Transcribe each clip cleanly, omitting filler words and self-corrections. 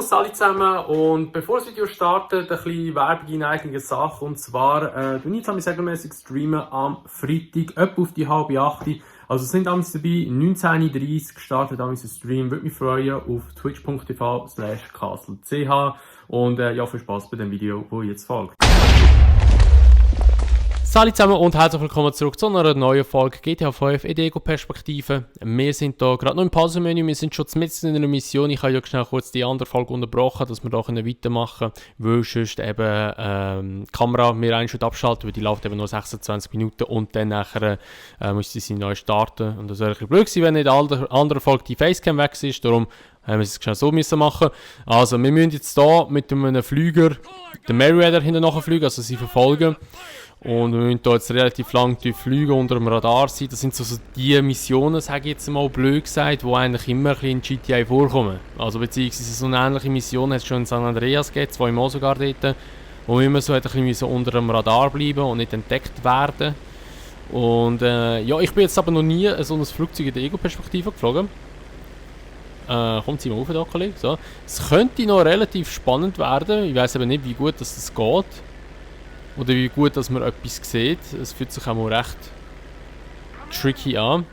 Servus alle zusammen und bevor das Video startet, ein bisschen Werbung in eigener Sache und zwar tue ich jetzt regelmäßig streamen am Freitag, etwa auf die 7:30. Also sind damals dabei, 19:30 gestartet ein Stream, würde mich freuen auf twitch.tv/castle.ch und ja, viel Spaß bei dem Video, das jetzt folgt. Salut zusammen und herzlich willkommen zurück zu einer neuen Folge GTA 5 Ego-Perspektive. Wir sind hier gerade noch im Pausenmenü, wir sind schon mitten in einer Mission. Ich habe ja schnell kurz die andere Folge unterbrochen, dass wir da weitermachen können, weil sonst eben die Kamera mir eigentlich schon abschalten, weil die läuft eben nur 26 Minuten und dann nachher müsste sie neu starten. Und das wäre ein bisschen blöd gewesen, wenn nicht in der anderen Folge die Facecam weg ist, darum haben wir es schnell so müssen machen. Also wir müssen jetzt hier mit einem Flüger den Merryweather hinterher fliegen, also sie verfolgen. Und wir müssen hier jetzt relativ lang fliegen, unter dem Radar sein. Das sind so die Missionen, sage ich jetzt mal blöd gesagt, die eigentlich immer ein bisschen in GTA vorkommen. Also beziehungsweise so eine ähnliche Mission hat es schon in San Andreas gegeben, 2 Mal sogar dort, wo wir immer so ein bisschen unter dem Radar bleiben und nicht entdeckt werden. Und ja, ich bin jetzt aber noch nie so ein Flugzeug in der Ego-Perspektive geflogen. Kommt sie mal auf da, Kollege. So. Es könnte noch relativ spannend werden. Ich weiß aber nicht, wie gut das geht. Oder wie gut, dass man etwas sieht. Es fühlt sich auch mal recht tricky an.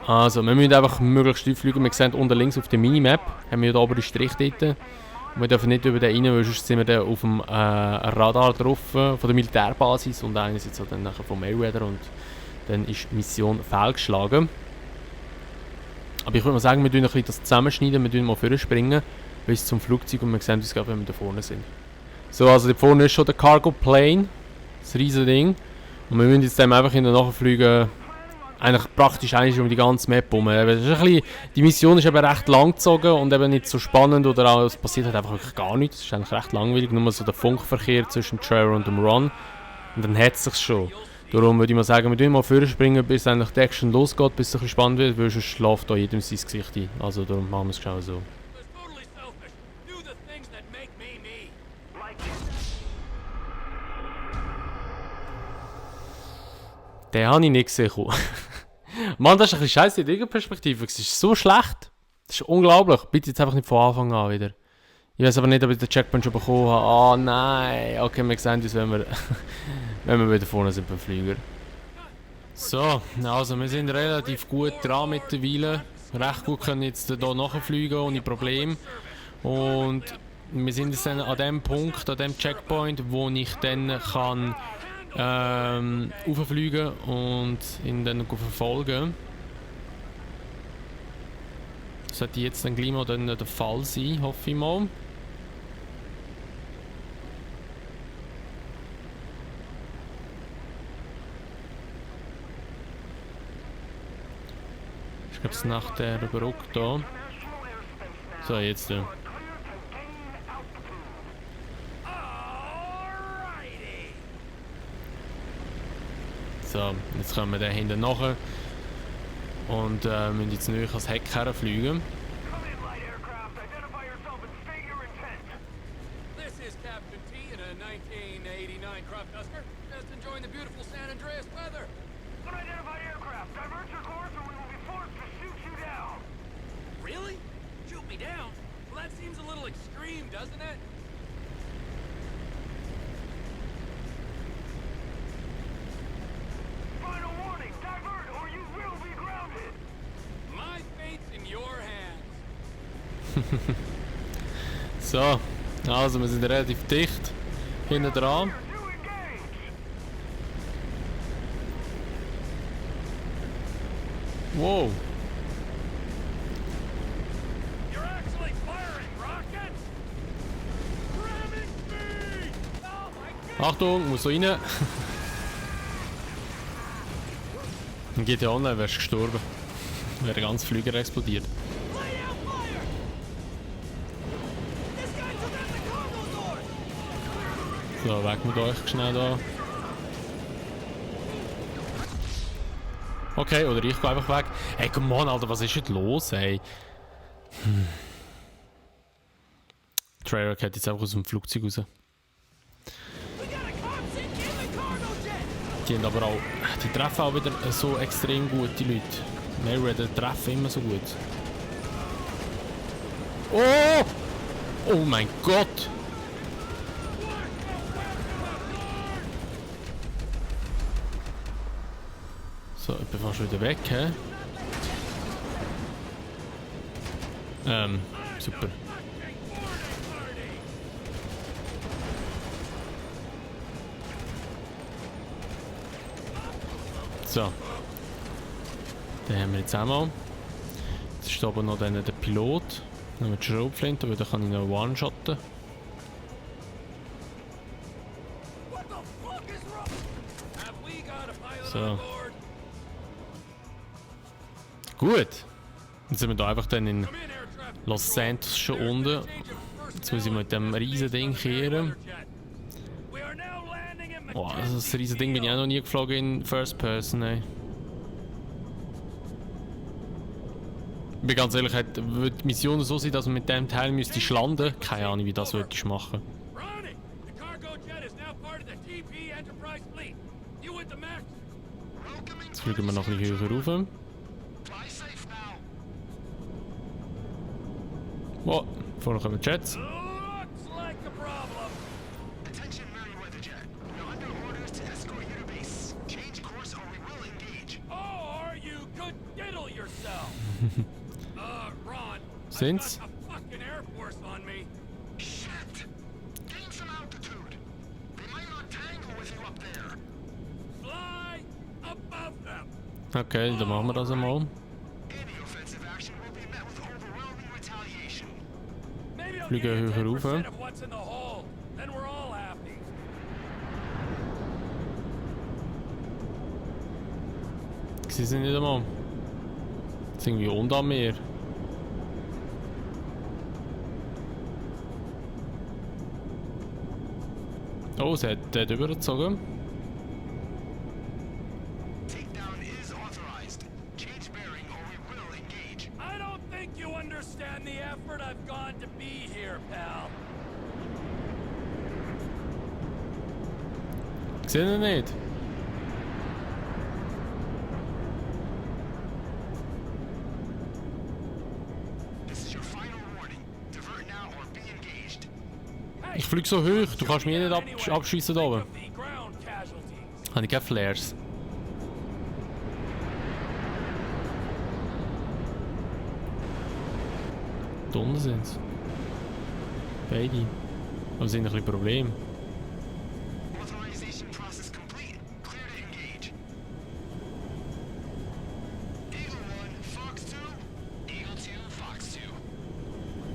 Also, wir müssen einfach möglichst tief fliegen. Wir sehen unten links auf der Minimap, haben wir hier oben den Strich dort. Und wir dürfen nicht über den rein, weil sonst sind wir dann auf dem Radar drauf, von der Militärbasis und einerseits dann nachher vom Merryweather und dann ist die Mission fehlgeschlagen. Aber ich würde mal sagen, wir tun ein bisschen das zusammenschneiden, wir tun mal vorspringen bis zum Flugzeug und wir sehen uns gerade, wenn wir da vorne sind. So, also da vorne ist schon der Cargo Plane, das riesige Ding. Und wir müssen jetzt dem einfach hinterher fliegen, eigentlich praktisch um die ganze Map herum. Die Mission ist eben recht lang gezogen und eben nicht so spannend oder auch, es passiert halt einfach wirklich gar nichts. Es ist eigentlich recht langweilig, nur so der Funkverkehr zwischen Trevor und dem Ron. Und dann hat es sich schon. Darum würde ich mal sagen, wir tun mal vorspringen, bis eigentlich die Action losgeht, bis es ein bisschen spannend wird, weil sonst schläft da jedem sein Gesicht ein. Also darum machen wir es genau so. Den habe ich nicht gesehen. Mann, das ist ein bisschen scheiße in der Perspektive. Es ist so schlecht. Das ist unglaublich. Bitte jetzt einfach nicht von Anfang an wieder. Ich weiß aber nicht, ob ich den Checkpoint schon bekommen habe. Oh nein. Okay, wir sehen uns, wenn wir wieder vorne sind beim Flieger. So, also wir sind relativ gut dran mittlerweile. Recht gut können jetzt hier nachfliegen ohne Probleme. Und wir sind jetzt dann an dem Punkt, an dem Checkpoint, wo ich dann kann rauffliegen und ihn dann verfolgen. Das sollte jetzt dann gleich mal dann der Fall sein, hoffe ich mal. Ich glaube, es ist nach der Brücke da. So, jetzt da. So, jetzt kommen wir da hinten nachher und müssen jetzt näher ans Heck herfliegen. Really? Shoot me down? Well, that seems a little extreme, doesn't it? So, also wir sind relativ dicht hinten dran. Wow. Achtung, muss so rein. Dann geht ja online, wärst du gestorben. Wäre der ganze Flüger explodiert. So, weg mit euch schnell da. Okay, oder ich gehe einfach weg. Hey, come on, Alter, was ist denn los, ey? Trevor geht jetzt einfach aus dem Flugzeug raus. Die haben aber auch, die treffen auch wieder so extrem gut, die Leute. Merryweather treffen immer so gut. Oh! Oh mein Gott! So, ich bin fast wieder weg, hä? Super. So. Den haben wir jetzt auch mal. Jetzt ist aber noch dann der Pilot. Dann haben wir die Schrotflinte, weil da kann ich noch one-shotten. So. Gut. Jetzt sind wir da einfach dann in Los Santos schon unten. Jetzt muss ich mit dem riesen Ding kehren. Boah, also das riesen Ding bin ich auch noch nie geflogen in First Person, ey. Ich bin ganz ehrlich, würde die Mission so sein, dass man mit dem Teil müsste landen. Keine Ahnung, wie das würdest du machen. Jetzt fliegen wir noch ein bisschen höher rauf. Oh, vorne kommen Jets. Sind's? Okay, dann machen wir das einmal. Fliegen höher rauf. Sie sind nicht einmal. Das ist irgendwie unter mir. Oh, sie hat dort übergezogen. Seht ihr nicht? Ich fliege so hoch, du kannst mich nicht abschießen da oben. Habe ich keine Flares. Da unten sind sie. Beide. Aber sind ein bisschen Probleme.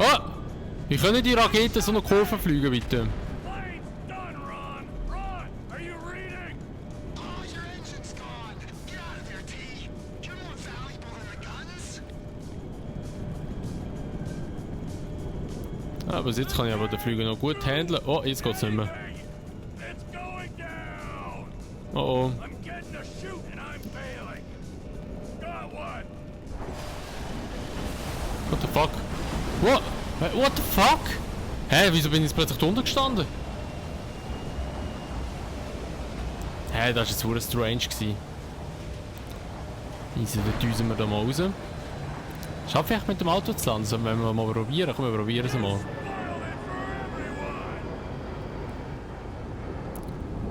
Oh! Wie können die Raketen so eine Kurve fliegen, bitte? Aber jetzt kann ich aber den Flüger noch gut handeln. Oh, jetzt geht's nicht mehr. Oh oh. What the fuck? What? What the fuck? Hä, wieso bin ich jetzt plötzlich drunter gestanden? Hä, das war jetzt super strange gewesen. Also, dann düsen wir da mal raus. Schaffe ich mit dem Auto zu landen? Sollen wir mal probieren? Komm, wir probieren es mal.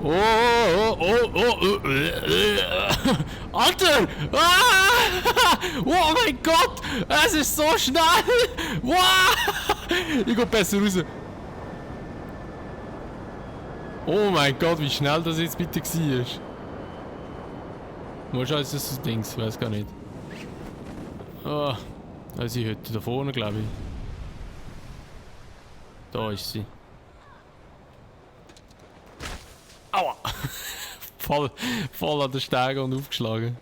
Oh, oh, oh, oh, oh. Alter! Ah! Oh mein Gott! Es ist so schnell! Wow! Ich gehe besser raus. Oh mein Gott, wie schnell das jetzt bitte war. Wahrscheinlich ist das ein Ding, ich weiß gar nicht. Oh, da ist sie heute da vorne, glaube ich. Da ist sie. Aua! voll an der Stege und aufgeschlagen.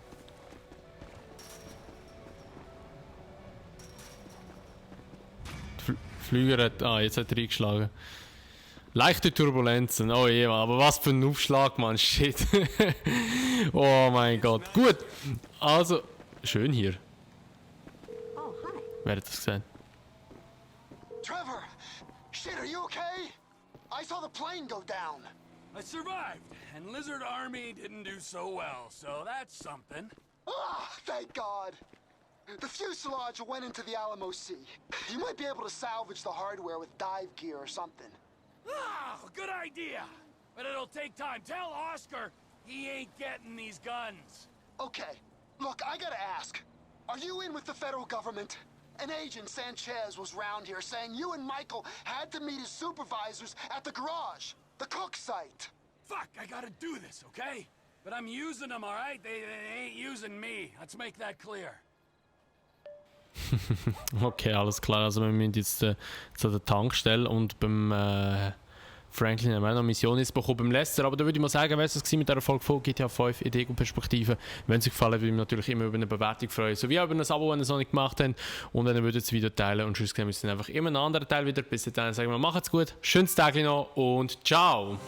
Der Flüger hat... Ah, jetzt hat er eingeschlagen. Leichte Turbulenzen, oh je, aber was für ein Aufschlag, Mann, shit. Oh mein Gott. Gut, also, schön hier. Oh, hi. Wer hat das gesehen? Trevor! Shit, are you okay? I saw the plane go down. I survived, and Lizard Army didn't do so well, so that's something. Ah, thank God. The fuselage went into the Alamo Sea. You might be able to salvage the hardware with dive gear or something. Ah, good idea. But it'll take time. Tell Oscar he ain't getting these guns. Okay, look, I gotta ask. Are you in with the federal government? An agent, Sanchez, was round here saying you and Michael had to meet his supervisors at the garage, the Cook site. Fuck, I gotta do this, okay? But I'm using them, all right? They ain't using me. Let's make that clear. Okay, alles klar. Also wir müssen jetzt zu der Tankstelle und beim Franklin haben wir auch noch eine Mission jetzt bekommen beim Lester. Aber da würde ich mal sagen, wäre es mit dieser Folge von GTA 5 Idee-Perspektive. Wenn es euch gefallen hat, würde ich mich natürlich immer über eine Bewertung freuen. Sowie auch über ein Abo, wenn ihr es noch nicht gemacht habt. Und dann würdet ihr das Video teilen. Und sonst sehen wir uns dann einfach immer einen anderen Teil wieder. Bis dahin sagen wir, macht's gut, schönes Tag noch und ciao!